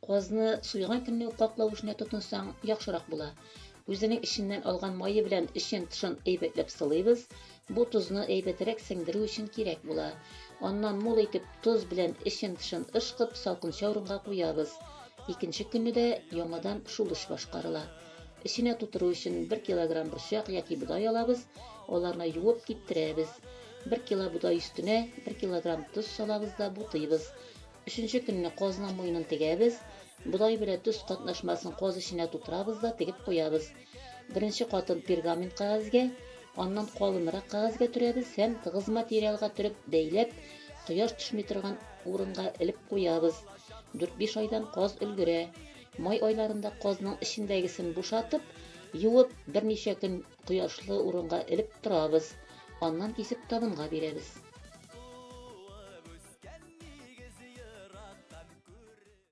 Казны суйган көнне үк каклау эшенә тотынсаң, яхшырак була. Үзенең эченнән алган мае белән эчен-тышын әйбәтләп сылыйбыз. Бу тозны әйбәтрәк сеңдерү өчен кирәк була. Аннан мул итеп тоз белән эчен-тышын ышкып, салкынча урынга куябыз. Икенче көнне дә яңадан шул эш башкарыла. Эченә тутыру өчен бер килограмм борчак яки бодай алабыз, аларны юып киптерәбез. Бер кило бодай өстенә бер килограмм тоз салабыз да бутыйбыз. Өченче көнне казның муенын тегәбез. Бодай белән тоз катнашмасын каз эченә тутырабыз да тегеп куябыз. Беренче катын пергамент кәгазьгә, аннан калынрак кәгазьгә төрәбез һәм тыгыз материалга төреп бәйләп, кояш төшми торган урынга элеп куябыз. Дүрт-биш айдан каз өлгерә. Май айларында казның эчендәгесен бушатып, юып, берничә көн кояшлы урынга элеп торабыз. Аннан кисеп табынга бирәбез.